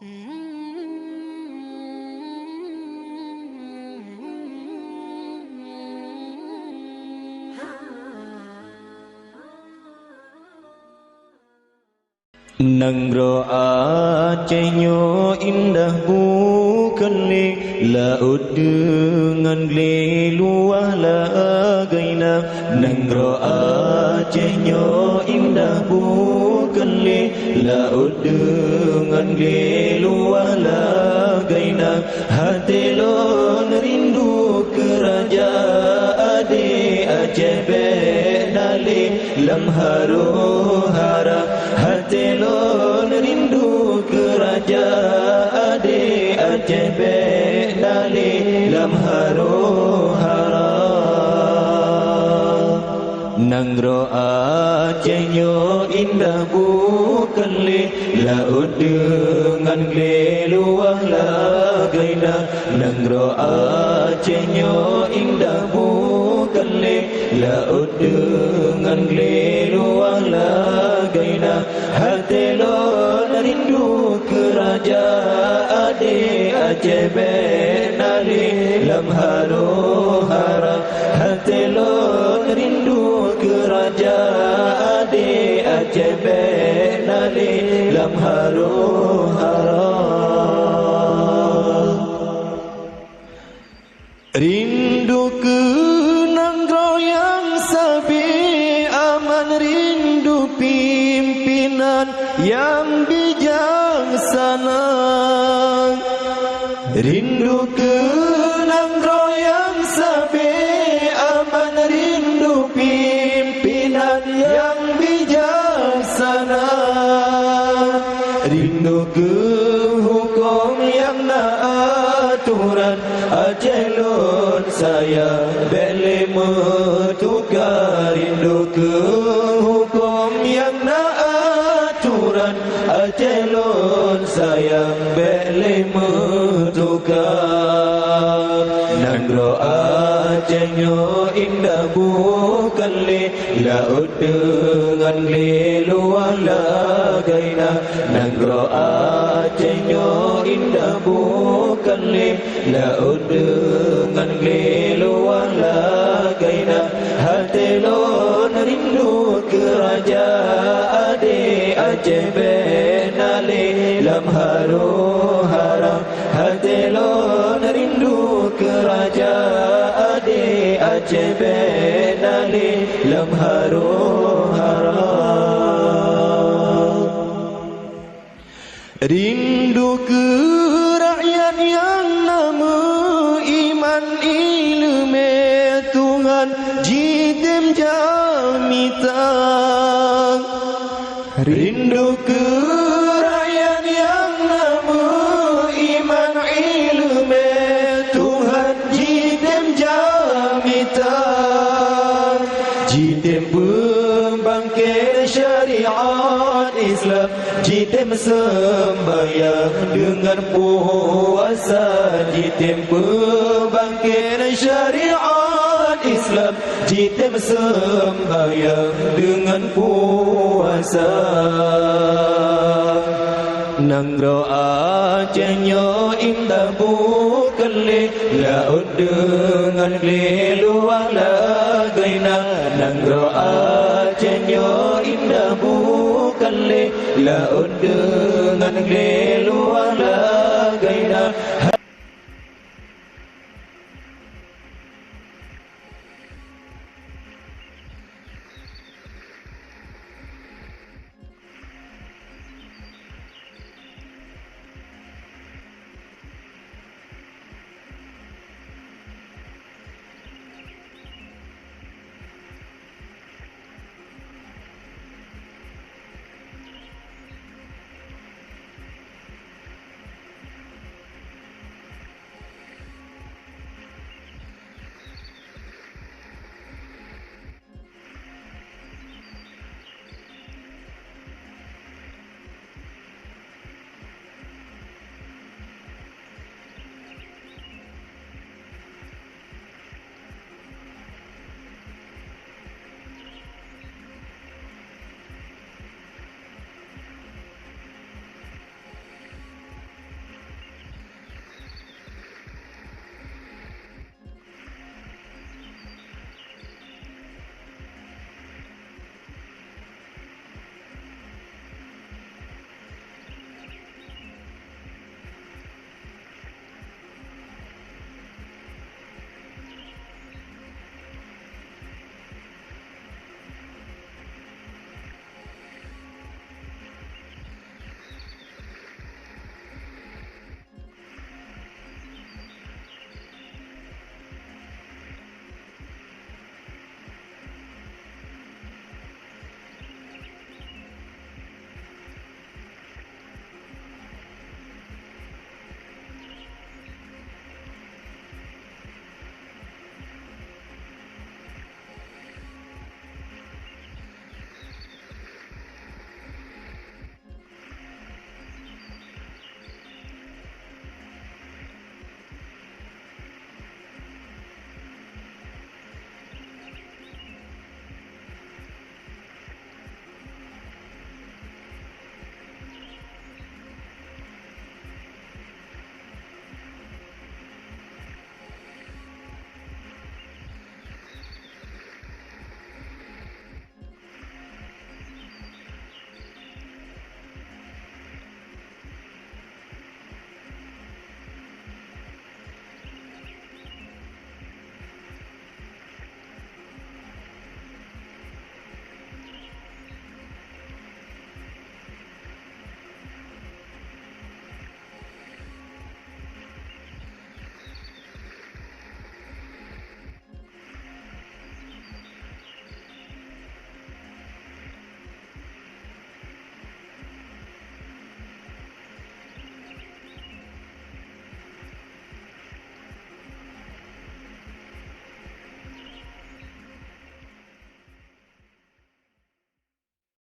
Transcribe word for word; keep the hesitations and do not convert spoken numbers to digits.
Nanggroe Aceh nyoe indah bukon lé, laôt deungon glé luwah lagée na. Nanggroe Aceh nyoe indah bukon lé, laôt deungon glé luwah lagée na. Até lôn rindu keu raja, adé Aceh bék na lé lam harô hara. Até lôn rindu keu raja, adé Aceh bék na lé lam harô hara. Nanggroe Aceh nyoe indah bukon lé, laôt deungon glé luwah lagée na. Nanggroe Aceh nyoe indah bukon lé, laôt deungon glé luwah lagée na. Até lôn rindu keu raja, adé Aceh bék na lé lam harô hara. Até lôn rindu keu raja, adé Aceh bék na lé lam harô hara. Rindu keu nanggroe nyang sabe aman, rindu pimpénan nyang bijaksana. Rindu keu nanggroe nyang sabe aman, rindu pimpénan nyang bijaksana. Rindu keu huköm nyang na atoran, Aceh lôn sayang bék lé meutuka. Rindu keu huköm nyang na atoran, Aceh lôn sayang bék lé meutuka. Nanggroe Aceh nyoe indah bukon lé, laôt deungon glé luwah lagée na. Nanggroe Aceh nyoe indah bukon lé, laôt deungon glé luwah lagée na. Até lôn rindu keu raja, adé Aceh bék na lé lam harô hara. Até lôn rindu keu raja, adé Aceh bék na lé lam harô hara. Rindu keu rakyat nyang na meuiman, ileumé Tuhan jitem jamita. Rindu keu rakyat nyang na meuiman, ileumé Tuhan jitem jamita. Jitem peubangkét syariat Islam, jitem seumbahyang deungon puasa. Jitem peubangkét syariat Islam, jitem seumbahyang deungon puasa. Nanggroe Aceh nyoe indah bukon lé, laôt deungon glé luwah lagée na. Nanggroe Aceh nyoe indah bukon lé, laôt deungon glé luwah lagée na.